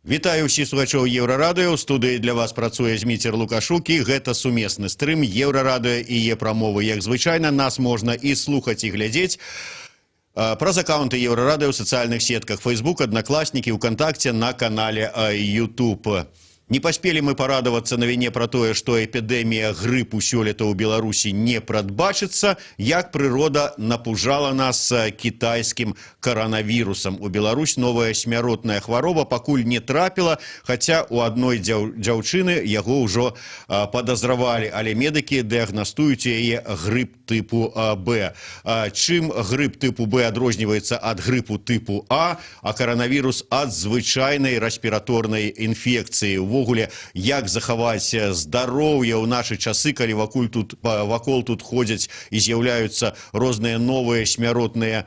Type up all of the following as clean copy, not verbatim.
Вітаю ўсіх слухачоў Еўрарадыё. У студыі для вас працуе Зміцер Лукашук, і гэта сумесны стрым Еўрарадыё і Е-прамовы. Як звычайна, нас можна і слухаць, і глядзець праз акаўнты Еўрарадыё ў сацыяльных сетках Facebook, Аднакласнікі, УКантакце, на канале YouTube. Не паспелі мы парадавацца навіне пра тое, што эпідэмія грыпу сёлета ў Беларусі не прадбачыцца, як прырода напужала нас кітайскім каранавірусам. У Беларусь новая смяротная хвароба пакуль не трапіла, хаця у адной дзяўчыны яго ўжо падазравалі, але медыкі дыягнастуюць яе грып тыпу Б. Чым грып тыпу Б адрозніваецца ад грыпу тыпу А каранавірус ад звычайнай рэспіраторнай інфекцыі? Увогуле, як захаваць здароўе ў нашы часы, калі вакол тут ходзяць і з'яўляюцца розныя новыя смяротныя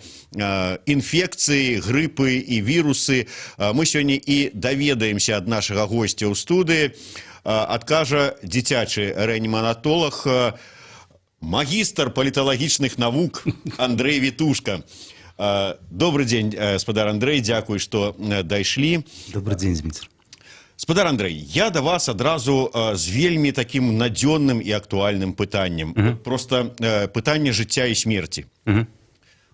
інфекцыі, грыпы і вірусы, мы сёння і даведаемся ад нашага госця ў студыі. Адкажа дзіцячы рэаніматолаг, магістр паліталагічных навук Андрэй Вітушка. Добры дзень, спадар Андрэй, дзякуй, што дайшлі. Добры дзень, Зміцер. Спадар Андрэй, я да вас адразу з вельмі такім надзённым і актуальным пытаннем. Проста пытанне жыцця і смерці.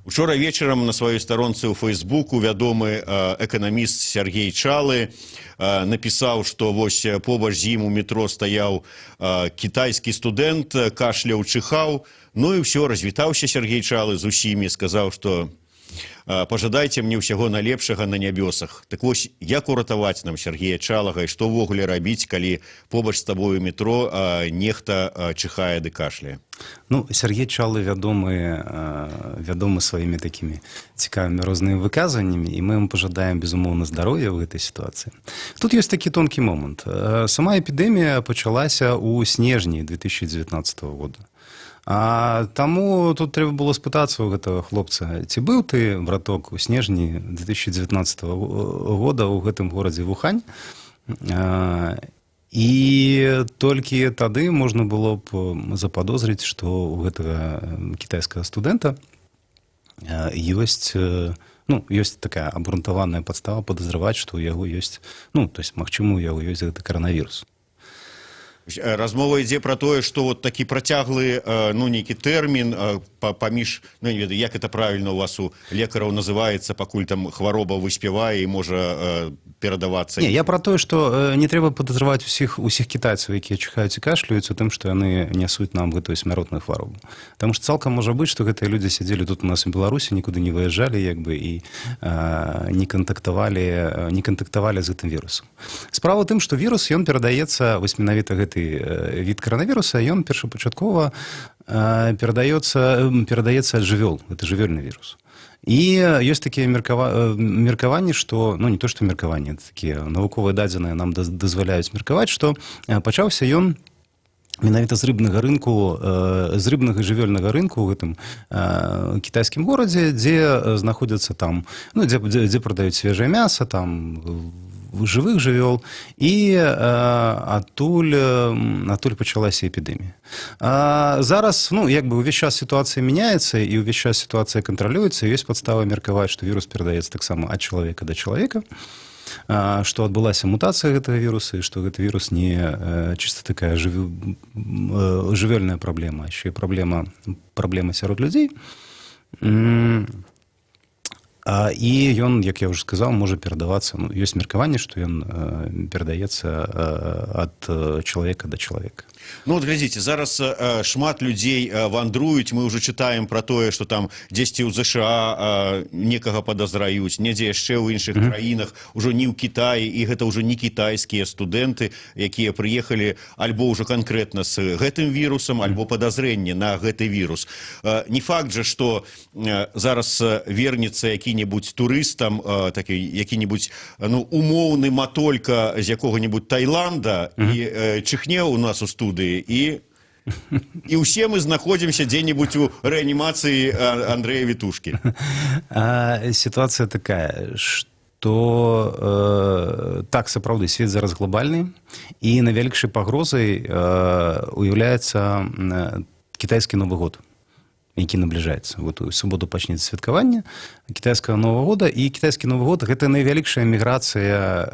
Учора вечарам на сваёй старонцы ў Фейсбуку вядомы эканаміст Сяргей Чалы напісаў, што вось побач з ім у метро стаяў кітайскі студэнт, кашляў, чыхаў. Ну і ўсё, развітаўся Сяргей Чалы з усімі, сказаў, што пажадайце мне ўсяго найлепшага на нябёсах. Так вось, як уратаваць нам Сяргея Чалага і што ўвогуле рабіць, калі побач з табою метро нехта чыхае ды кашляе? Ну, Сяргей Чалы вядомы сваімі такімі цікавымі рознымі выказваннямі, і мы яму пажадаем, безумоўна, здароўя ў гэтай сітуацыі. Тут ёсць такі тонкі момант. Сама эпідэмія пачалася ў снежні 2019 года. А таму тут трэба было спытацца ў гэтага хлопца: ці быў ты, браток, у снежні 2019 года ў гэтым горадзе Вухань? І толькі тады можна было б западозрыць, што ў гэтага кітайскага студэнта ёсць, ну, ёсць такая абгрунтаваная падстава падазраваць, што ў яго ёсць, ну, то есть, магчыма, у яго ёсць гэты каранавірус. Размова ідзе пра тое, што вот такі працяглы, ну, нейкі тэрмін паміж, ну, не ведаю, як это правильно у вас, у лекараў, называецца, пакуль там хвароба выспявае і можа перадавацца. Не, я пра тое, што не трэба падазраваць усіх кітайцаў, якія чыхаюць і кашляюць, у тым, што яны нясуць нам гэтую смяротную хваробу. Таму што цалкам можа быць, што гэтыя людзі сядзелі тут у нас, у Беларусі, нікуды не выязджалі, як бы, і не кантактавалі з гэтым вірусам. Справа ў тым, што вірус, ён перадаецца, вось менавіта гэты від каранавіруса, ён першапачаткова перадаецца ад жывёл, это жывёльны вірус. І ёсць такія меркаванні, што, ну, не то што меркаванні, такія навуковыя дадзеныя нам дазваляюць меркаваць, што пачаўся ён менавіта з рыбнага рынку, з рыбнага, жывёльнага рынку ў гэтым кітайскім горадзе, дзе знаходзяцца там, ну, дзе прадаюць свежае мяса, там жывых жывёл, і адтуль пачалася эпідэмія. А зараз, ну, як бы, увесь час сітуацыя мяняецца, і ўвесь час сітуацыя кантралюецца. Ёсць падстава меркаваць, што вірус перадаецца таксама ад чалавека да чалавека, што адбылася мутацыя гэтага віруса і што гэты вірус не чыста такая жывёльная праблема, а яшчэ і праблема сярод людзей. І ён, як я ўжо сказаў, можа перадавацца, ну, ёсць меркаванне, што ён перадаецца ад чалавека да чалавека. Ну вот глядзіце, зараз шмат людзей вандруюць, мы ўжо чытаем пра тое, што там дзесьці ў ЗША некага падазраюць, недзе яшчэ ў іншых краінах, ужо не ў Кітаі, і гэта ўжо не кітайскія студэнты, якія прыехалі альбо ўжо канкрэтна з гэтым вірусам, альбо падазрэнне на гэты вірус. Не факт жа, што зараз вернецца які-небудзь турыст там, такі які-небудзь, ну, умоўны матолька з якога-небудзь Тайланда і чыхне у нас у студыі, і ўсе мы знаходзімся дзе-небудзь у рэанімацыі Андрэя Вітушкі. Сітуацыя такая, что так, сапраўды, свет зараз глобальны, і найвялікшай пагрозай уяўляецца кітайскі Новы год. Які набліжаецца. Вот у суботу пачнецца святкаванне кітайскага Нового года, і кітайскі Новы год — гэта найвялікшая міграцыя,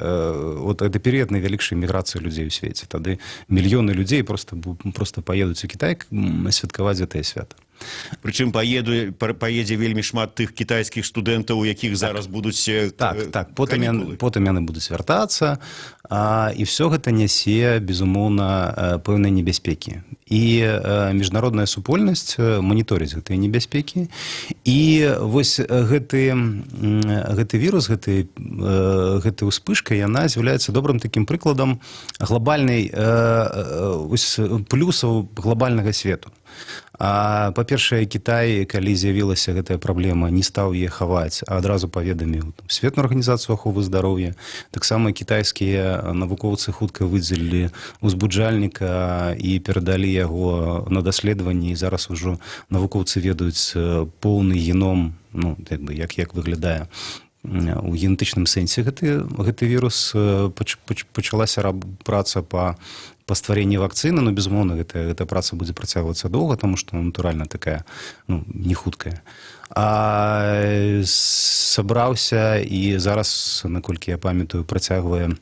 вот это перыяд найвялікшай міграцыі людзей у свеце. Тады мільёны людзей просто паедуць у Кітай святкаваць гэтае свята. Прычым паедзе вельмі шмат тых кітайскіх студэнтаў, у якіх зараз будуць Так, потым канікулы. Потым яны будуць вяртацца, і все гэта нясе, безумоўна, пэўныя небяспекі, і міжнародная супольнасць маніторыць гэтыя небяспекі. І вось гэты вірус, гэты ўспышка, яна з'яўляецца добрым такім прыкладам глобальнай вось, плюсаў глобальнага свету. Па-першае, Кітай, калі з'явілася гэтая праблема, не стаў яе хаваць, а адразу паведаміў Сусветную арганізацыю аховы здароўя. Таксама кітайскія навукоўцы хутка выдзелілі узбуджальніка і перадалі яго на даследаванні. І зараз ужо навукоўцы ведаюць поўны геном, ну, як бы, як выглядае у генетычным сэнсе гэты вірус. Пачалася праца па стварэнні вакцыны, но, безумоўна, гэта праца будзе працягвацца доўга, таму што натуральна такая, ну, не хуткая. Сабраўся і зараз, наколькі я памятаю, працягвае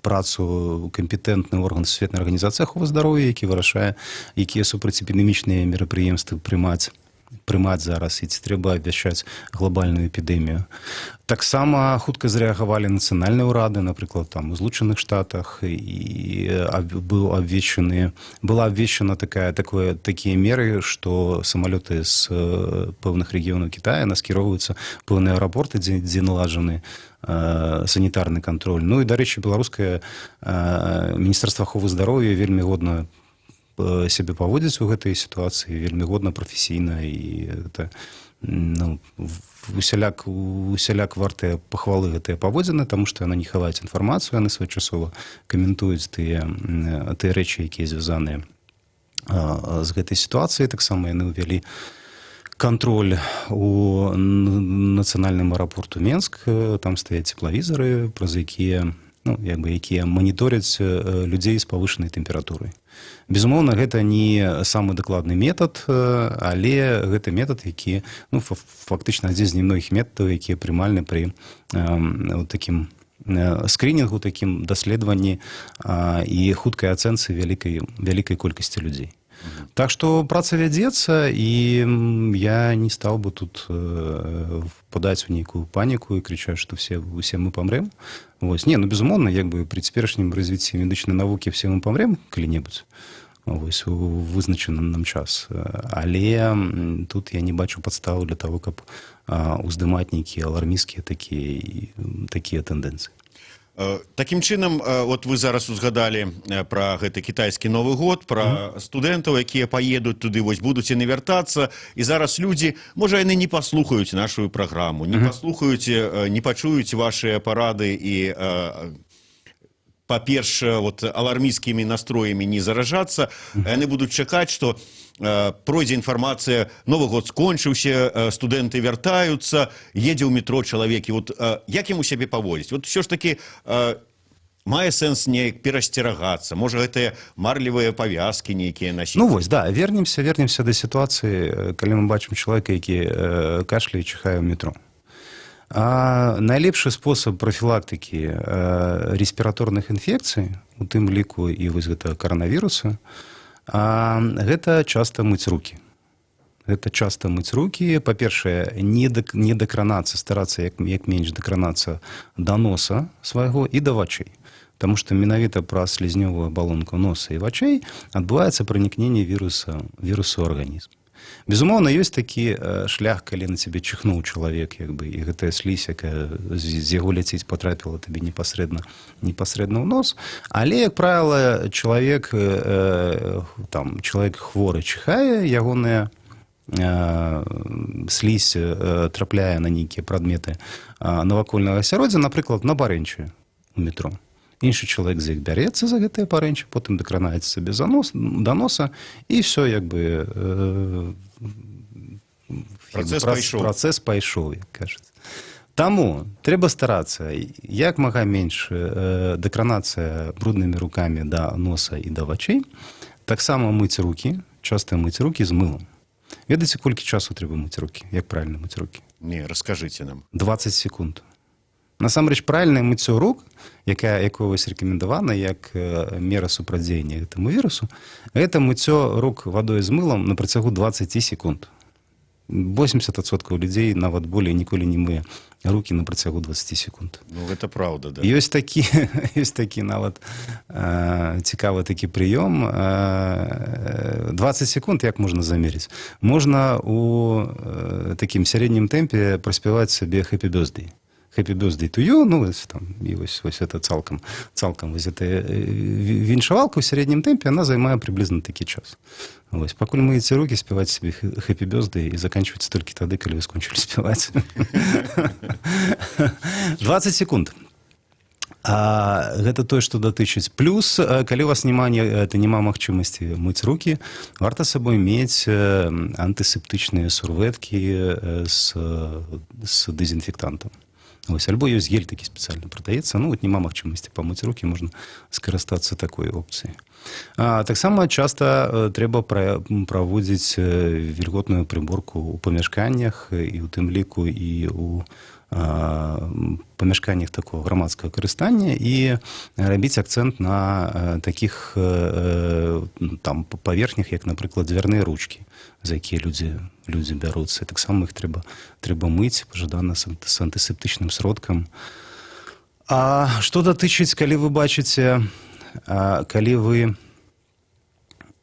працу кампетэнтны орган Сусветнай арганізацыі аховы здароўя, які вырашае, якія супрацьэпідэмічныя мерапрыемствы прымаць зараз і ці трэба абвяшчаць глобальную эпідэмію. Таксама хутка зрэагавалі нацыянальныя ўрады, напрыклад, там у Злучаных Штатах, і быў абвешчаны была абвешчана такая такое такія меры, што самалёты з пэўных рэгіёнаў Китая наскіроўваюцца пэўныя аэрапорты, дзе наладжаны санітарны кантроль. Ну і, дарэчы, беларускае міністэрства аховы здароўя вельмі годна сябе паводзіць у гэтай сітуацыі, вельмі годна, прафесійна, і гэта, ну, усяляк вартыя пахвалы гэтыя паводзіны, таму што яны не хаваюць інфармацыю, яны своечасова каментуюць тыя рэчы, якія звязаныя з гэтай сітуацыяй. Таксама яны ўвялі кантроль у нацыянальным аэрапорту Менск, там стаяць цеплавізары, праз якія, ну, як бы, якія маніторяць людзей з павышанай тэмпературай. Безумоўна, гэта не самы дакладны метад, але гэта метад, які, ну, фактычна адзін з немногіх метадаў, якія прымальны пры вот такім скрынінгу, такім даследаванні і хуткай ацэнцы вялікай колькасці людзей. Так што праца вядзецца, і я не стаў бы тут впадаць у нейкую паніку і крычаць, што усе мы памрэм. Вось. Не, ну, безумоўна, як бы пры цяперашнім развіцці медычнай навукі все мы памрэм калі-небудзь. Вось, у вызначаны нам час. Але тут я не бачу падставу для того, каб уздымаць нейкія алармісцкія такія тэндэнцыі. Такім чынам, вот вы зараз узгадалі пра гэты кітайскі Новы год, пра студэнтаў, якія паедуць туды, вось будуць яны вяртацца, і зараз людзі, можа, яны не паслухаюць нашу праграму, не паслухаюць, не пачуюць вашыя парады і, па-першае, вот алармісцкімі настроямі не заражацца, яны будуць чакаць, што пройдзе інфармацыя: Новы год скончыўся, студэнты вяртаюцца, едзе ў метро чалавек, і вот як яму сябе паводзіць? Вот все ж таки мае сэнс неяк перасцерагацца, можа, гэтыя марлевыя павязкі нейкія насіць? Ну вось, да, вернемся да сітуацыі, калі мы бачым чалавека, які кашляе, чыхае ў метро. Найлепшы спосаб прафілактыкі рэспіраторных інфекцый, у тым ліку і вось гэтага каранавіруса, гэта часта мыць рукі. Гэта часта мыць рукі. Па-першае, не дакранацца, старацца як менш дакранацца да носа свайго і да вачэй. Таму што менавіта праз слізнёвую абалонку носа і вачэй адбываецца пранікненне вірусу ў арганізм. Безумоўна, ёсць такі шлях, калі на цябе чыхнуў чалавек, як бы, і гэтая слізь, якая з яго ляціць, патрапіла табе непасрэдна ў нос. Але, як правіла, там, чалавек хворы чыхае, ягоная слізь трапляе на нейкія прадметы навакольнага асяроддзя, напрыклад, на парэнчы у метро. Іншы чалавек з іх бярэцца за гэтыя парэнчы, потым дакранаецца сабе да носа, і все, як бы, Працэс пайшоў. Працэс пайшоў, як кажуць. Таму трэба старацца як мага менш дакранацца бруднымі рукамі да носа і да вачэй. Таксама мыць рукі, часта мыць рукі з мылам. Ведаеце, колькі часу трэба мыць рукі, як правильно мыць рукі? Не, расскажите нам. 20 секунд. Насамрэч правільнае мыццё рук, якое вось рэкамендавана як мера супрацьдзеяння гэтаму вірусу, гэта мыццё рук вадой з мылам на працягу 20 секунд. 80% людзей, нават болей, ніколі не мые рукі на працягу 20 секунд. Ну, гэта праўда, да. Ёсць такі нават цікавы такі прыём. 20 секунд як можна замерыць? Можна у такім сярэднім тэмпе праспяваць сабе «Happy Birthday». «Happy Birthday to you», ну, вось там, і вось это цалкам вось эта віншавалка ў сярэднім тэмпе, она займае прыблізна такі час. Вось, пакуль мыеце рукі, спяваць сабе «Happy Birthday» і заканчваецца толькі тады, калі вы скончылі спяваць. 20 секунд. Гэта тое, што датычыць. Плюс, калі у вас няма, не, это няма магчымасці мыць рукі, варта з сабой мець антысептычныя сурветкі з дэзінфектантам. Ось, альбо ёсць гель такі спецыяльна прадаецца. Ну, вот няма магчымасці памыць рукі, можна скарыстацца такой опцыяй. Таксама часта трэба праводзіць вільготную прыборку ў памяшканнях, і ў тым ліку і у памяшканнях такого грамадскага карыстання, і рабіць акцэнт на такіх там паверхнях, як, напрыклад, дзвярныя ручкі, за якія людзі бяруцца. Таксама іх трэба мыць, пажадана з антысептычным сродкам. А што датычыць, калі вы бачыце, калі вы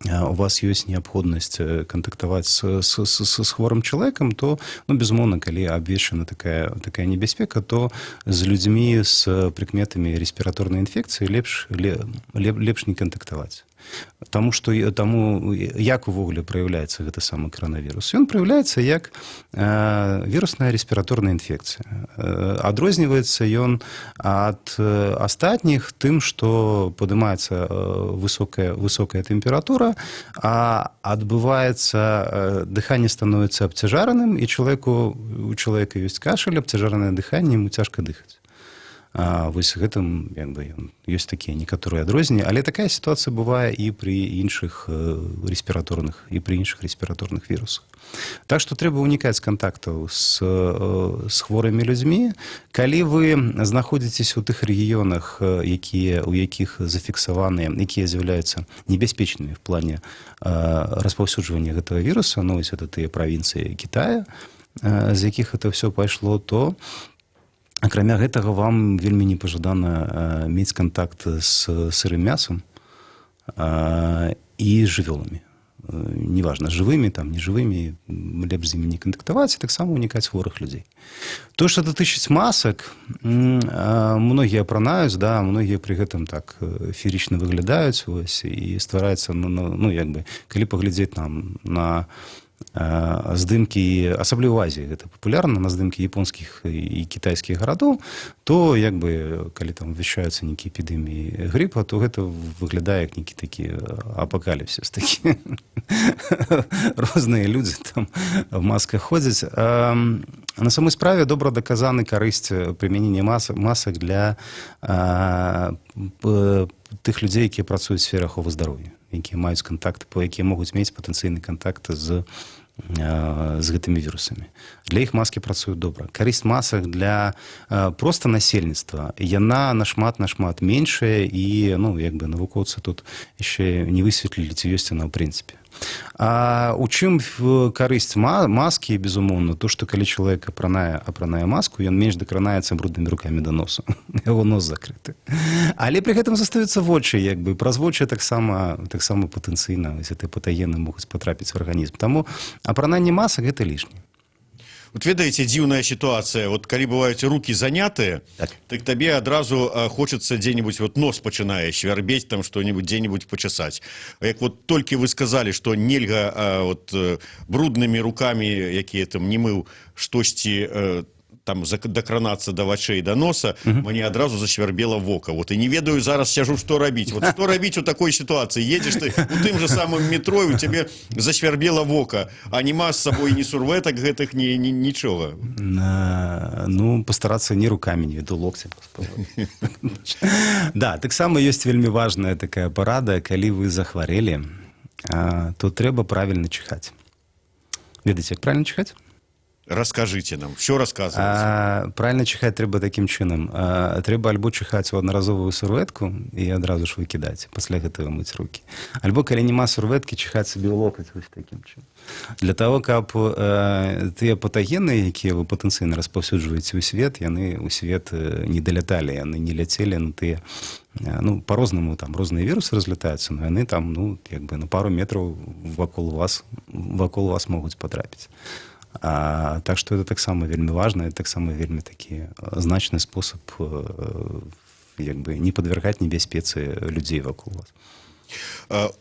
у вас ёсць неабходнасць кантактаваць з хворым чалавекам, то, ну, безумоўна, калі абвешчана такая небяспека, то з людзьмі з прыкметамі рэспіраторнай інфекцыі лепш не кантактаваць. Таму што таму як увогуле праяўляецца гэты самы каранавірус? Ён праяўляецца як вірусная рэспіраторная інфекцыя. Адрозніваецца ён ад астатніх тым, што падымаецца высокая тэмпература, а адбываецца, дыханне становіцца абцяжараным, і у чалавека ёсць кашаль, абцяжаранае дыханне, ему цяжка дыхаць. Вось гэтым як бы ён ёсць такія некаторыя адрозненні, але такая сітуацыя бывае і пры іншых рэспіраторных і пры іншых рэспіраторных вірусах. Так што трэба ўнікаць кантактаў з хворымі людзьмі. Калі вы знаходзіцесь у тых рэгіёнах, якія у якіх зафіксаваныя, якія з'яўляюцца небяспечнымі в плане распаўсюджвання гэтага віруса, ну, вось это тыя правінцыі Китая, з якіх это все пайшло, то акрамя гэтага вам вельмі непажадана мець кантакт з сырым мясам і з жывёламі. Неважна, жывымі там, нежывымі, лепш з імі не кантактаваць і таксама унікаць хворых людзей. То, што датычыць масак, многія апранаюць, да, многія пры гэтым так феерычна выглядаюць, вось, і ствараецца, ну, як бы, калі паглядзець нам на здымкі, асабліва ў Азіі гэта папулярна, на здымкі японскіх і кітайскіх гарадоў, то як бы калі там вяшчаюцца нейкія эпідэміі грыпа, то гэта выглядае як нейкі такі апакаліпсіс такі. Розныя людзі там в масках ходзяць. На самой справе добра даказаны карысць прымянення масак для тых людзей, якія працуюць у сферы аховы здароўя, якія маюць кантакт, якія могуць мець патэнцыйны кантакт з гэтымі вірусамі. Для іх маскі працуюць добра. Карысць масак для проста насельніцтва, яна нашмат меншая, і, ну, як бы навукоўцы тут яшчэ не высветлілі, ці ёсць яна ў прынцыпе. А у чым карысць маскі, безумоўна, то, што калі чалавек апранае маску, ён менш дакранаецца бруднымі рукамі да носу. Яго нос закрыты. Але пры гэтым застаюцца вочы, як бы праз вочы таксама патэнцыйна вось гэтыя патагены могуць патрапіць в арганізм. Таму апрананне масак — гэта лішне. Вот ведаеце, дзіўная сітуацыя: вот калі бываюць руки занятыя, так табе адразу хочется дзе-нибудь, вот нос пачынае свярбець, там что-нибудь дзе-нибудь пачасаць. А як вот толькі вы сказали, что нельга вот бруднымі руками, якія там не мыў, штосьці там дакранацца да вачэй, да носа, мне адразу засвярбела вока. Вот і не ведаю, зараз сяжу, што рабіць. Вот што рабіць у такой сітуацыі? Едзеш ты у тым же самым метро, і у цябе засвярбела вока, а няма з сабой ні сурвэтак гэтых, ні нічога. Ну, постараться не руками, не веду, локтем. Да, таксама ёсць вельмі важная такая парада: калі вы захварэлі, то трэба правільна чихаць. Ведаеце, як правильно чихаць? Расскажите нам, все рассказывайте. Правильно чихаць трэба такім чынам. Трэба альбо чыхаць у аднаразовую сурветку і адразу ж выкідаць, пасля гэтага мыць рукі. Альбо, калі няма сурветкі, чыхаць сабе ў локаць вось такім чынам. Для того, каб тыя патагены, якія вы патэнцыйна распаўсюджваеце ў свет, яны ў свет не даляталі, яны не ляцелі на тыя, ну, по-рознаму там розныя вірусы разлятаюцца, но яны там, ну, як бы на пару метраў вакол вас могуць патрапіць. Так што это таксама вельмі важна, это таксама вельмі такі значны спосаб як бы не падвяргаць небяспецы людзей вакол вас.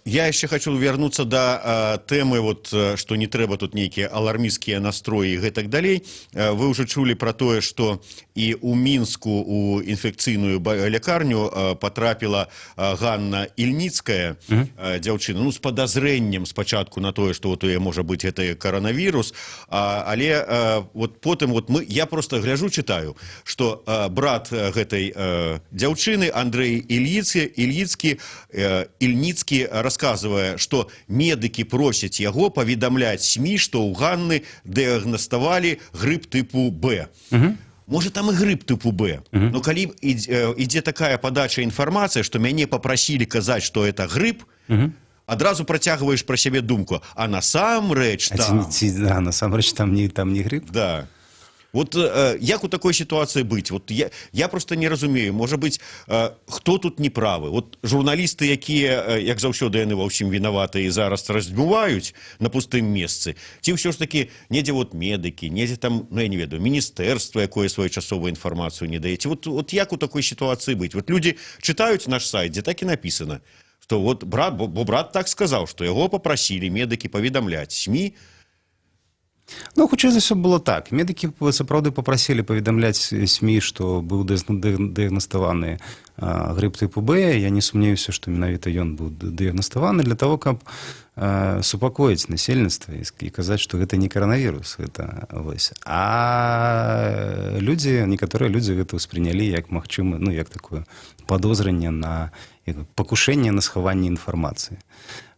Я яшчэ хочу вярнуцца да тэмы, вот, што не трэба тут нейкія алармісцкія настроі і гэтак далей. Вы ўжо чулі пра тое, што і ў Мінску у інфекцыйную лякарню патрапіла Ганна Ільніцкая, дзяўчына, ну, з падазрэннем спачатку на тое, што вот у яе можа быць гэты каранавірус, але вот потым вот мы, я просто гляжу, чытаю, што брат гэтай дзяўчыны Андрэй Ільіцы Ільіцкі Ільніцкі расказвае, што медыкі просяць яго паведамляць СМІ, што ў Ганны дыягнаставалі грып тыпу Б. Можа, там і грып тыпу Б. Но калі ідзе такая падача інфармацыі, што мяне папрасілі казаць, што это грып, адразу працягваеш пра сябе думку, а насамрэч А ці, там. ці, да, насамрэч там не грып. Да. Вот як у такой ситуации быть? Вот я просто не разумею, можа быть, хто тут не правы? Вот журналісты, якія, як заўсёды, яны ва ўсім вінаваты і зараз раздмуваюць на пустым месцы, ці ўсё ж таки недзе вот медыкі, недзе там, ну, я не ведаю, міністэрства, якое своечасовую інфармацыю не даеце. Вот як у такой ситуации быть? Вот люди чытаюць наш сайт, дзе так і написано, что вот брат, бо брат так сказаў, што яго папрасілі медыкі паведамляць СМІ. Ну, хутчэй за ўсё, было так. Медыкі сапраўды папрасілі паведамляць СМІ, што быў дыягнаставаны грып тыпу Б. Я не сумнеюся, што менавіта ён быў дыягнаставаны для того, каб супакоіць насельніцтва і казаць, што гэта не каранавірус, гэта вось. А людзі, некаторыя людзі гэта ўспрынялі як магчыма, ну, як такое падозрэнне на, як пакушэнне на схаванне інфармацыі.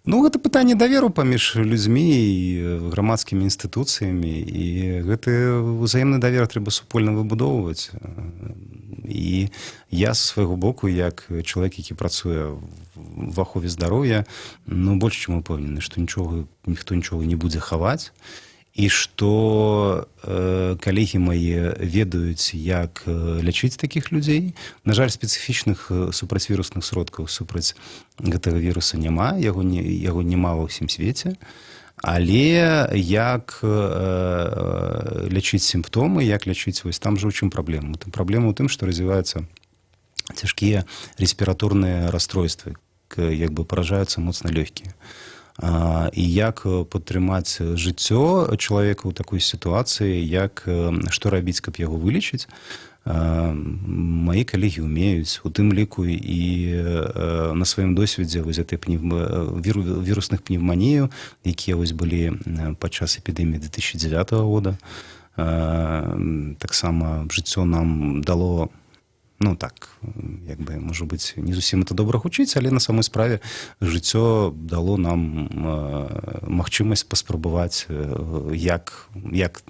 Ну, гэта пытанне даверу паміж людзьмі і грамадскімі інстытуцыямі, і гэты ўзаемны давер трэба супольна выбудоўваць. І я са свайго боку, як чалавек, які працуе в ахове здароўя, ну, больш чым упэўнены, што нічога, ніхто нічога не будзе хаваць і што калегі мае ведаюць, як лячыць такіх людзей. На жаль, спецыфічных супрацьвірусных сродкаў супраць гэтага віруса няма, яго няма ва ўсім свеце. Але як лячыць сімптомы, як лячыць, вось там жа ў чым праблема? Там праблема ў тым, што развіваюцца цяжкія рэспіраторныя расстройствы, як бы паражаюцца моцна лёгкія. І як падтрымаць жыццё чалавека ў такой сітуацыі, як, што рабіць, каб яго вылечыць, мае калегі ўмеюць, у тым ліку і на сваім досведзе вось гэтай вірусных пневманію, якія вось былі падчас эпідэміі 2009 года. Таксама жыццё нам дало, ну, так, як бы, можа быць, не зусім это добра гучыць, але на самой справе жыццё дало нам магчымасць паспрабаваць, як,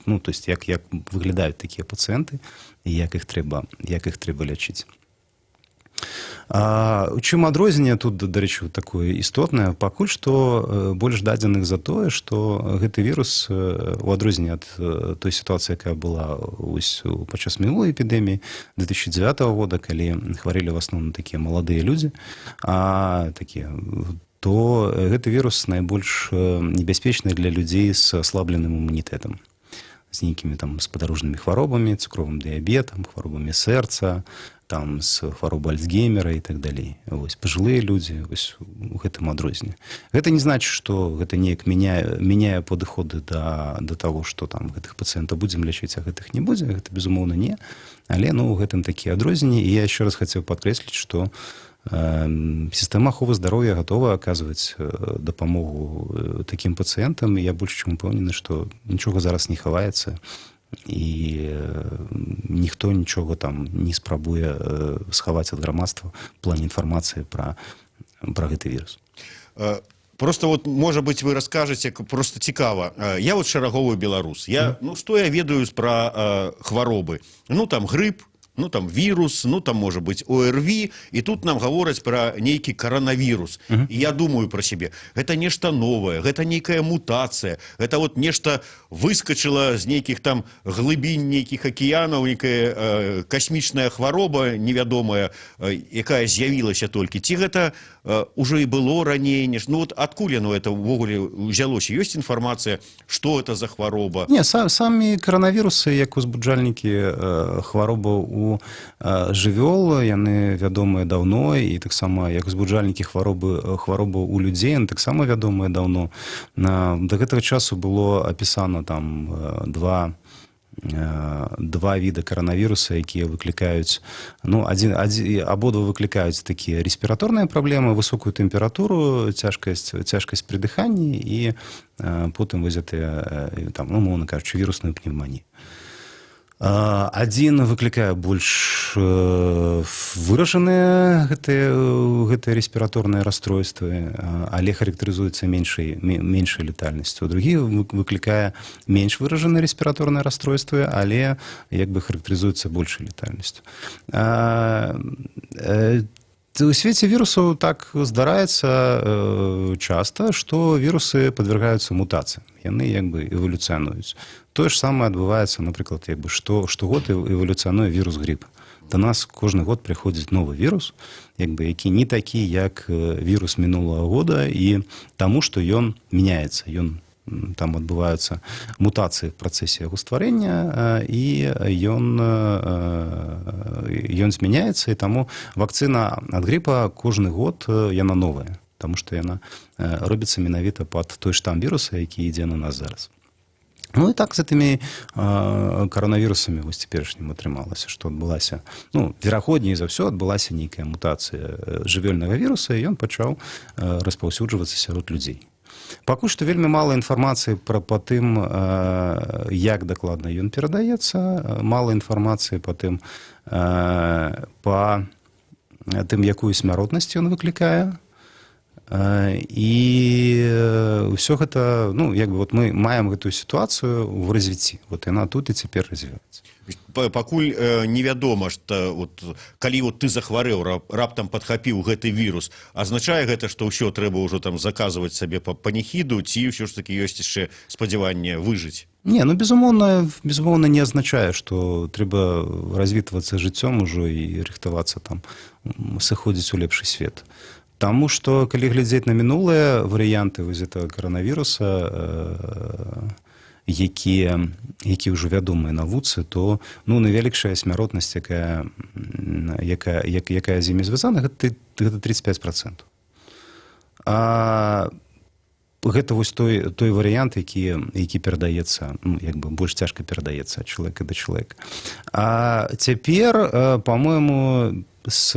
ну, то есть як выглядаюць такія пацыенты і як іх трэба лячыць. У чым адрозненне тут, дарэчы, такое істотнае: пакуль што больш дадзеных за тое, што гэты вірус, у адрозненне ад той сітуацыі, якая была ось падчас мінулай эпідэміі 2009 года, калі хварэлі в асноўным такія маладыя людзі, а такія, то гэты вірус найбольш небяспечны для людзей з аслабленым імунітэтам, з нейкімі там спадарожнымі хваробамі, цукровым дыябетам, хваробамі сэрца, там з хваробай Альцгеймера і так далей. Вось пажылыя людзі, вось у гэтым адрозненне. Гэта не значыць, што гэта неяк мяняе падыходы да таго, што там гэтых пацыентаў будзем лячыць, а гэтых не будзе. Гэта, безумоўна, не. Але, ну, у гэтым такія адрозненні. І я яшчэ раз хацеў падкрэсліць, што сістэма аховы здароўя гатова аказваць дапамогу такім пацыентам. І я больш чым упэўнены, што нічога зараз не хаваецца і ніхто нічога там не спрабуе схаваць ад грамадства в плане інфармацыі пра гэты вірус. Просто вот, можа быть, вы раскажаце, просто цікава. Я вот шараговы беларус, я ну что я ведаю пра хваробы? Ну, там грып, ну, там вірус, ну, там можа быть ОРВІ, і тут нам гавораць пра нейкі каранавірус. І я думаю про сябе: гэта нешта новае, гэта нейкая мутацыя, гэта вот нешта выскочыла з нейкіх там глыбінь нейкіх акіянаў, нейкая касмічная хвароба невядомая, якая з'явілася толькі, ці гэта ўжо і было раней, неш, ну вот адкуль яно это увогуле ўзялося? Ёсць інфармацыя, что это за хвароба? Не, самі каранавірусы як узбуджальнікі хваробаў у жывёл, яны вядомыя даўно, і таксама як узбуджальнікі хваробаў у людзей яны таксама вядомыя даўно. Да гэтага часу было апісана там два віда каранавіруса, якія выклікаюць, ну, адзін, абодва выклікаюць такія рэспіраторныя праблемы, высокую тэмпературу, цяжкасць пры дыханні і потым вось гэтыя, там, ну, умоўна кажучы, вірусную пневманію. Адзін выклікае больш выражаныя гэтыя рэспіраторныя расстройствы, але характарызуецца меншай летальнасцю. Другі выклікае менш выражаныя рэспіраторныя расстройствы, але як бы характарызуецца большай летальнасцю. У свеце вірусаў так здараецца часта, што вірусы падвяргаюцца мутацыям. Яны як бы эвалюцыянуюць. Тое ж самае адбываецца, напрыклад, як бы штогод эвалюцыянуе вірус грыпа. Да нас кожны год прыходзіць новы вірус, як бы, які не такі, як вірус мінулага года, і таму, што ён мяняецца, ён там адбываюцца мутацыі в працэсе яго стварэння, і ён змяняецца, і таму вакцына ад грыпа кожны год яна новая, таму што яна робіцца менавіта пад той штам віруса, які ідзе на нас зараз. Ну і так з гэтымі каранавірусамі вось цяперашнім атрымалася, што адбылася, ну, верагодней за ўсё, адбылася нейкая мутацыя жывёльнага віруса, і ён пачаў распаўсюджвацца сярод людзей. Пакуль што вельмі мала інфармацыі пра па тым, як дакладна ён перадаецца, мала інфармацыі па тым, якую смяротнасць ён выклікае. І ўсё гэта, ну, як бы вот мы маем гэтую сітуацыю ў развіцці. Вот яна тут і цяпер развіваецца. Пакуль невядома, что вот, калі вот ты захварэў, раптам падхапіў гэты вірус, азначае гэта, што ўсё, трэба ўжо там заказваць сабе па паніхіду, ці ўсё ж таки ёсць яшчэ спадзяванне выжыць? Не, ну, безумоўна, не азначае, што трэба развітвацца жыццём ужо і рыхтавацца там сыходзіць у лепшы свет. Таму што калі глядзець на мінулыя варыянты вось этого каранавіруса, якія ўжо вядомыя навуцы, то, ну, найвялікшая смяротнасць, якая з імі звязана, гэта 35%. А гэта вось той варыянт, які перадаецца, ну, як бы больш цяжка перадаецца ад чалавека да чалавека. А цяпер, по-моему, з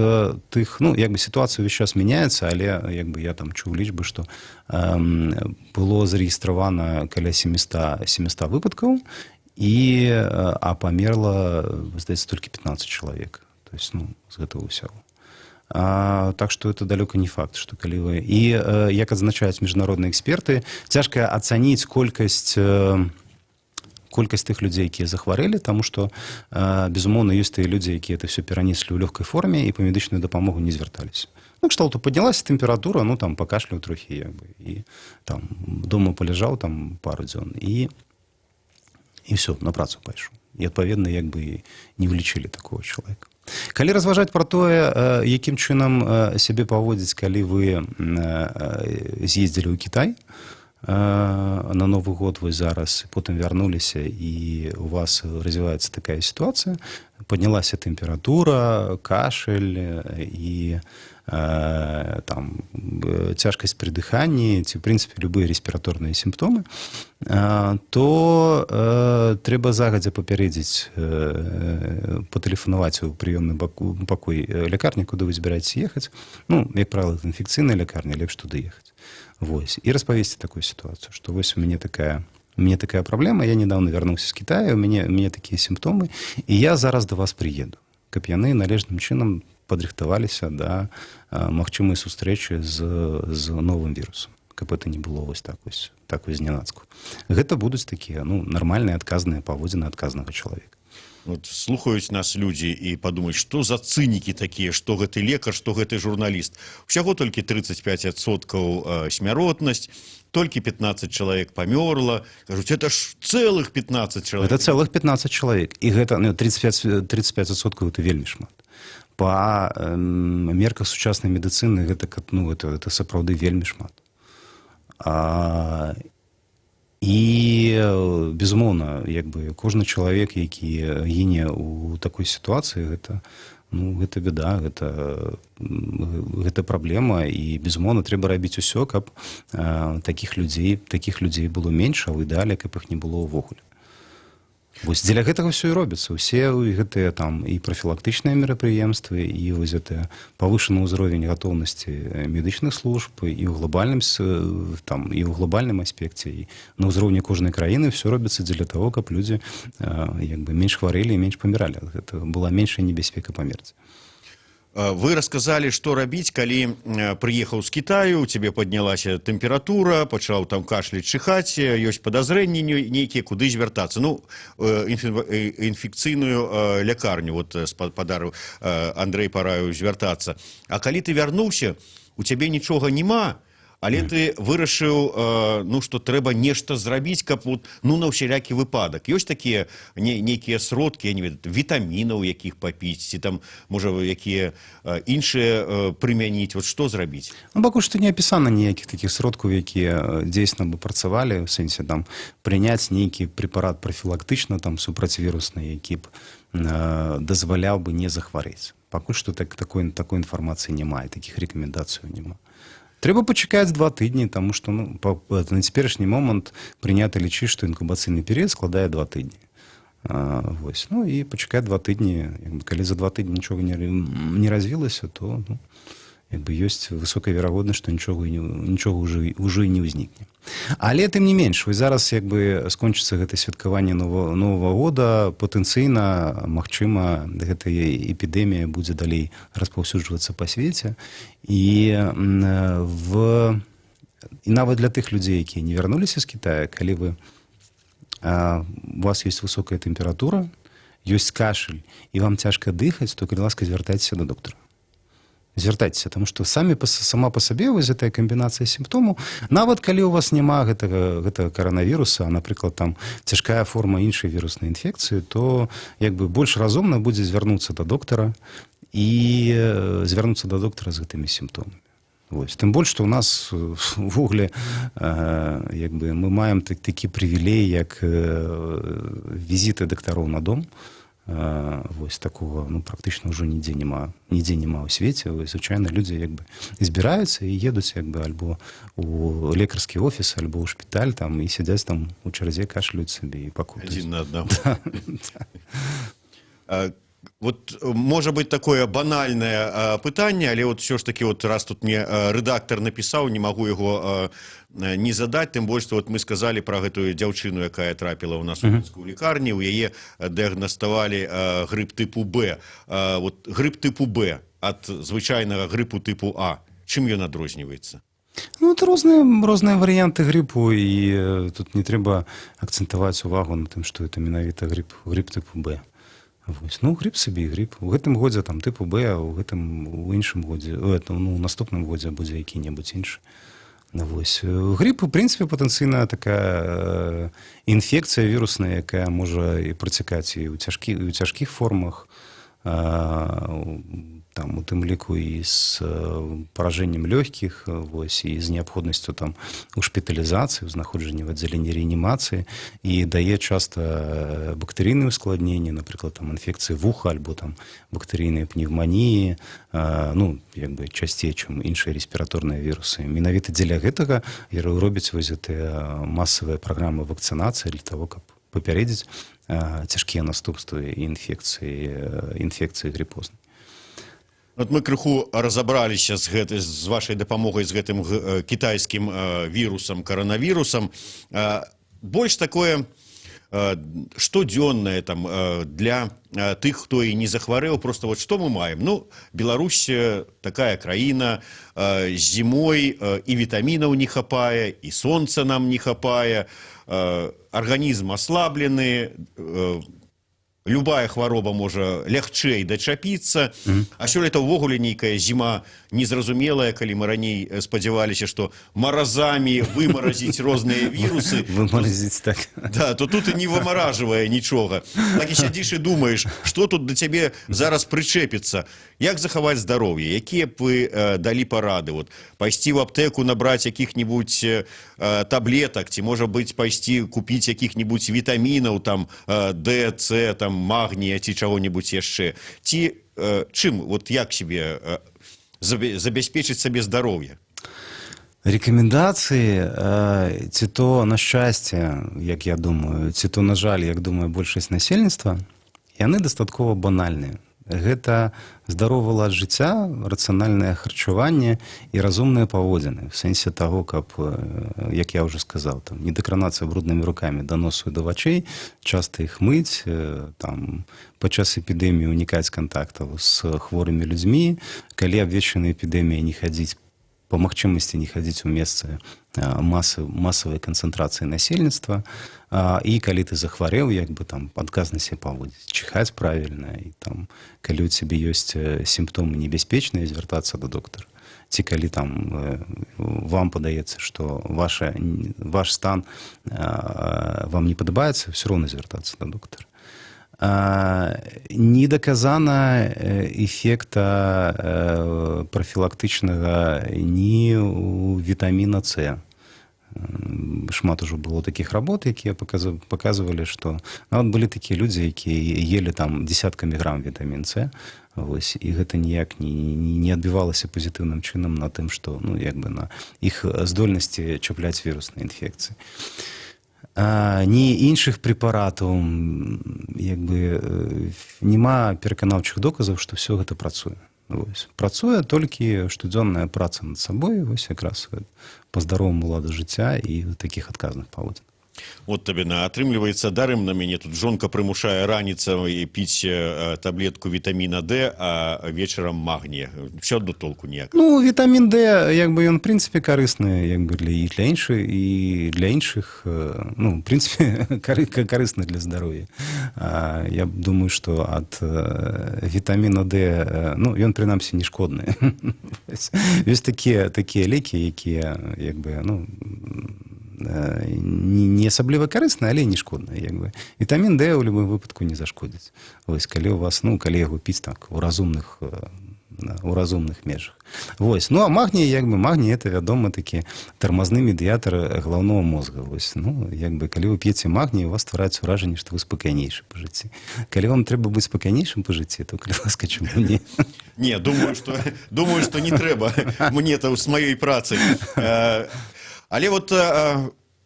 тых, ну, як бы сітуацыя ўвесь час мяняецца, але як бы я там чуў лічбы, што было зарэгістравана каля 700 выпадкаў, а памерла, здаецца, толькі 15 чалавек. То есть, ну, з гэтага ўсяго. Так што это далёка не факт, што калі вы, і як адзначаюць міжнародныя эксперты, цяжка ацаніць колькасць тых людзей, якія захварэлі, таму што безумоўна, ёсць тыя людзі, якія это все перанеслі ў лёгкай форме і па медычную дапамогу не звярталіся. Ну, кшталту паднялася тэмпература, ну, там пакашляў трохі, як бы, і там дома паляжаў там пару дзён, і все, на працу пайшоў. І адпаведна, як бы, не ўлічылі такого чалавека. Калі разважаць пра тое, якім чынам сябе паводзіць, калі вы з'ездзілі ў Кітай на Новы год вось зараз, потым вярнуліся, і у вас развіваецца такая сітуацыя, паднялася тэмпература, кашель і там цяжкасць пры дыханні ці, в прынцыпе, любыя рэспіраторныя сімптомы, то трэба загадзя папярэдзіць, патэлефанаваць у прыёмны пакой лякарні, куды вы збіраецеся ехаць. Ну, як правіла, это інфекцыйная лякарня, лепш туды ехаць. Вось. І распавесці такую сітуацыю, што вось у мяне такая праблема, я недавно вярнуўся з Китая, у мяне такія сімптомы, і я зараз да вас прыеду, каб яны належным чынам падрыхтаваліся да магчымай сустрэчы з новым вірусам. Каб это не было вось так вось, так вось знянацку. Гэта будуць такія, ну, нармальныя, адказныя паводзіны адказнага чалавека. Вот слухаюць нас людзі і падумаюць, што за цынікі такія, што гэты лекар, што гэты журналіст. Усяго толькі 35% смяротнасць, толькі 15 чалавек памёрла. Кажуць, это ж цэлых 15 чалавек. Это цэлых 15 чалавек. І гэта, ну, 35% — это вельмі шмат. Па мерках сучаснай медыцыны гэта, ну, это сапраўды вельмі шмат. І безумоўна, як бы, кожны чалавек, які гіне ў такой сітуацыі, гэта, ну, гэта беда, гэта праблема, і, безумоўна, трэба рабіць усё, каб такіх людзей было менш, а ў ідэале каб іх не было ўвогуле. Вось дзеля гэтага ўсё і робіцца, усе гэтыя там і прафілактычныя мерапрыемствы, і вось гэтыя павышаны ўзровень гатоўнасці медычных служб і ў глобальным там, і ў глобальным аспекце, і на ўзроўні кожнай краіны. Все робіцца дзеля того, каб людзі як бы менш хварэлі і менш паміралі ад гэтага, была меншая небяспека памерці. Вы расказалі, што рабіць, калі прыехаў з Кітаю, у цябе паднялася тэмпература, пачаў там кашляць, чыхаць, ёсць падазрэнні нейкія, куды звяртацца. Ну, інфекцыйную лякарню, вот спадару Андрэй параіў звяртацца. А калі ты вярнуўся, у цябе нічога няма, але ты вырашыў, ну, што трэба нешта зрабіць, каб вот, ну, на ўсялякі выпадак. Ёсць такія нейкія сродкі, я не ведаю, вітамінаў якіх папіць, ці там, можа, якія іншыя прымяніць, вот што зрабіць? Ну, пакуль што не апісана ніякіх такіх сродкаў, якія дзейсна бы працавалі, у сэнсе там прыняць нейкі прэпарат прафілактычна там супрацьвірусны, які б дазваляў бы не захварэць. Пакуль што такой інфармацыі няма і такіх рэкамендацыяў няма. Трэба пачакаць 2 тыдні, таму што, ну, на цяперашні момант прынята лічыць, што інкубацыйны перыяд складае 2 тыдні. Вось. Ну і пачакаць 2 тыдні, як бы, калі за 2 тыдні нічога не развілася, то, ну, як бы, ёсць высокая верагоднасць, што нічога ўжо і не ўзнікне. Але тым не менш, вось зараз як бы скончыцца гэта святкаванне Новага года, патэнцыйна, магчыма, гэтая эпідэмія будзе далей распаўсюджвацца па свеце. І нават для тых людзей, якія не вярнуліся з Китая, калі у вас ёсць высокая тэмпература, ёсць кашель і вам цяжка дыхаць, то, калі ласка, звяртайцеся да доктара. Звяртайцеся, таму што сама па сабе вось гэтая камбінацыя сімптомаў, нават калі у вас няма гэтага каранавіруса, а, напрыклад, там цяжкая форма іншай віруснай інфекцыі, то як бы больш разумна будзе звярнуцца да доктара і звярнуцца да доктара з гэтымі сімптомамі. Вось. Тым больш, што ў нас увогуле як бы мы маем такі прывілей, як візіты дактароў на дом. Вось такого, ну, практычна ўжо нідзе няма ў свеце. Вось, звычайна, людзі як бы збіраюцца і едуць як бы альбо у лекарскі офіс, альбо ў шпіталь там і сядзяць там у чарзе, кашляюць сабе і пакутаюць. Адзін на аднаго. Вот можа быть, такое банальное пытанне, але вот все ж таки, вот раз тут мне рэдактор напісаў, не магу яго не задаць, тым больш, что вот мы сказали про гэтую дзяўчыну, якая трапіла ў нас у мінскую лекарні, у яе дыягнаставалі грып тыпу Б. Вот грып тыпу Б ад звычайнага грыпу тыпу А, чым ён адрозніваецца? Ну, это розныя варыянты грыпу, і тут не трэба акцэнтаваць увагу на тым, што это менавіта грып тыпу Б. Вось. Ну, грып сабе і грып. У гэтым годзе там тыпу Б, а ў гэтым, у іншым годзе, это, ну, у наступным годзе будзе які-небудзь іншы. Ну, вось. Грып, у прынцыпе, патэнцыйна такая інфекцыя вірусная, якая можа і працякаць і ў цяжкіх формах, там, у тым ліку і з паражэннем лёгкіх, вось, і з неабходнасцю там у шпіталізацыі, у знаходжанні в аддзяленні рэанімацыі, і дае часта бактэрыйныя ускладненні, напрыклад, там інфекцыі вуха альбо там бактэрыйныя пневманіі, ну, як бы часцей, чым іншыя рэспіраторныя вірусы. Менавіта дзеля гэтага і робяць вось гэтыя масавыя праграмы вакцынацыі, для того, каб папярэдзіць цяжкія наступствы інфекцыі грыпознай. Вот мы крыху разабраліся з вашай дапамогай з гэтым кітайскім вірусам, каранавірусам. Больш такое Штодзённае там для тых, хто і не захварэў, просто вот что мы маем? Ну, Беларусь такая краіна, зімой і вітамінаў не хапае, і сонца нам не хапае, арганізм аслаблены, любая хвароба можа лягчэй дачапіцца. А сёлета ўвогуле нейкая зіма незразумелая. Калі мы раней спадзяваліся, што маразамі вымаразіць розныя вірусы, Вымаразіць, так. да, то тут і не вымаражвае нічога. Так і сядзіш і думаеш, што тут да цябе зараз прычэпіцца. Як захаваць здароўе? Якія б вы далі парады? Вот пайсці в аптэку, набраць якіх-нибудь таблетак, ці, можа быць, пайсці купіць якіх-нибудь вітамінаў там Д, С, там магнія ці чаго-нибудь яшчэ? Ці чым, вот як себе забяспечыць сабе здароўе? Рэкамендацыі, ці то на шчасце, як я думаю, ці то, на жаль, як думае большасць насельніцтва, яны дастаткова банальныя. Гэта здаровы лад жыцця, рацыянальнае харчаванне і разумныя паводзіны в сэнсе таго, каб, як я ўжо сказаў, там не дакранацца бруднымі рукамі да носу і да вачэй, часта іх мыць, там падчас эпідэміі унікаць кантактаў з хворымі людзьмі, калі абвешчана эпідэмія, не хадзіць, па магчымасці не хадзіць у месцы масавай канцэнтрацыі насельніцтва, і калі ты захварэў, як бы там адказна себе паводзіць, чихаць правільна і там, калі у цябе ёсць сімптомы небяспечныя, звяртацца да доктара, ці калі там вам падаецца, што ваш стан вам не падабаецца, все роўна звяртацца да доктара. Не даказана эфекта прафілактычнага ні у вітаміна С. Шмат ужо было такіх работ, якія паказвалі, што нават былі такія людзі, якія елі там десяткамі грам вітамін С, вось, і гэта ніяк не адбівалася пазітыўным чынам на тым, што, ну, як бы на іх здольнасці чапляць вірусныя інфекцыі. Ні іншых прэпаратаў, як бы няма пераканаўчых доказаў, што ўсё гэта працуе. Вось. Працуе толькі штодзённая праца над сабой, вось якраз па здароваму ладу жыцця і такіх адказных паводзін. Вот табе на, атрымліваецца, дарэмна мяне тут жонка прымушае раніцай піць таблетку вітаміна D, а вечарам магнія. Все адно толку ніяк. Ну, вітамін D, як бы, ён, в прынцыпе, карысны, як бы, і для іншых, ну, в прынцыпе, карысны для здароўя. Я думаю, што ад вітаміна D, ну, ён прынамсі не шкодны. Ёсць такія лекі, якія, як бы, ну, не асабліва карысны, але не шкодны. Як бы. Вітамін D ў любым выпадку не зашкодзіць. Вось, калі у вас, ну, калі яго піць так у разумных межах. Вось. Ну, а магній, як бы, магній — это, вядома, такі тармазны медыятар галаўнога мозга. Вось. Ну, як бы, калі вы п'еце магній, у вас ствараецца ўражанне, што вы спакайнейшы па жыцці. Калі вам трэба быць спакайнейшым па жыцці, то, калі ласка, чаму не? Не, думаю, што не трэба мне там з маёй працай. Але вот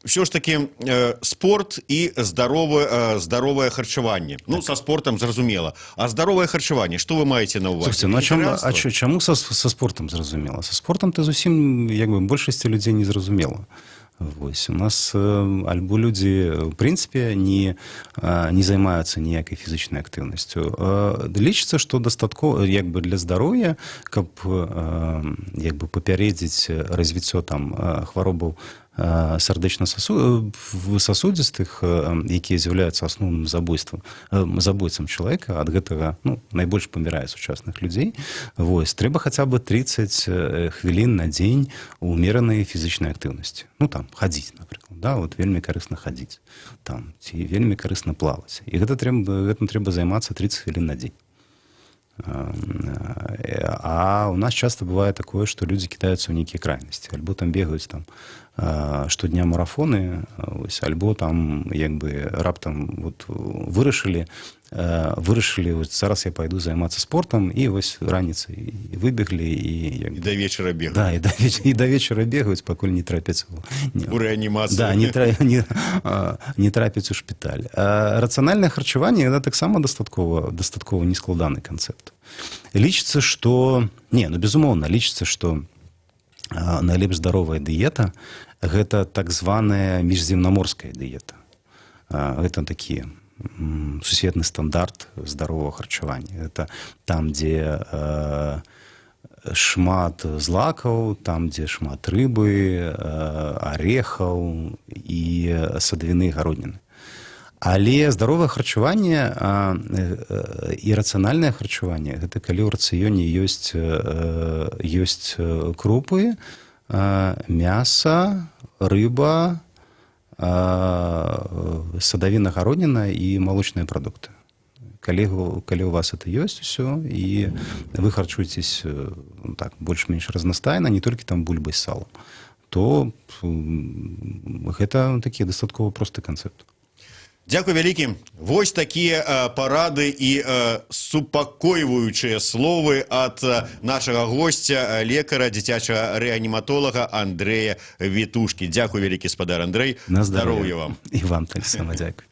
ўсё ж таки спорт і здаровае харчаванне. Ну, са спортам зразумела. А здаровае харчаванне, што вы маеце на ўвазе? Слушайте, ну, а чам, а Вегетарианство? чаму са спортам зразумела? Са спортам ты зусім, як бы, большасці людзей не зразумела. Вось у нас альбо людзі в прынцыпе не займаюцца ніякай фізічнай актыўнасцю. Лічыцца, што дастаткова, як бы, для здароўя, каб як бы папярэдзіць развіццё там хваробаў сардэчна-сасудзістых, якія з'яўляюцца асноўным забойцам чалавека, ад гэтага, ну, найбольш памірае сучасных людзей. Вось, трэба хаця бы 30 хвілін на дзень умеранай фізічнай актыўнасці. Ну, там хадзіць, напрыклад, да, вот вельмі карысна хадзіць там ці вельмі карысна плаваць, і гэтым трэба займацца 30 хвілін на дзень. А у нас часто бывае такое, што людзі кідаюцца ў нейкія крайнасці: альбо там бегаюць там штодня марафоны, ось, альбо там, як бы, раптам вот вырашылі: вот зараз я пайду займацца спортам, і вось раніцай і выбеглі і, як І бы, да вечара бегаць. Да, і да вечара бегаюць, пакуль не трапяць не, У рэанімацыю. Да, не трапіць у шпіталь. Рацыянальнае харчаванне — это таксама дастаткова нескладаны канцэпт. Лічыцца, што не, ну, безумоўна, лічыцца, што найлепш здаровая дыета — гэта так званая міжземнаморская дыета. Гэта такі сусветны стандарт здаровага харчавання. Это там, дзе шмат злакаў, там, дзе шмат рыбы, арехаў і садавіны, гародніны. Але здаровае харчаванне і рацыянальнае харчаванне — гэта калі ў рацыёне ёсць крупы, мяса, рыба, садавіна, гародніна і малочныя прадукты. Калі у вас это ёсць усё і вы харчуецесь, ну, так, больш-менш разнастайна, не толькі там бульбай з салом, то гэта такі дастаткова просты канцэпт. Дзякуй вялікі. Вось такія парады і супакойваючыя словы ад нашага госця, лекара, дзіцячага рэаніматолага Андрэя Вітушкі. Дзякуй вялікі, спадар Андрэй. На здароўя вам. І вам таксама дзякуй.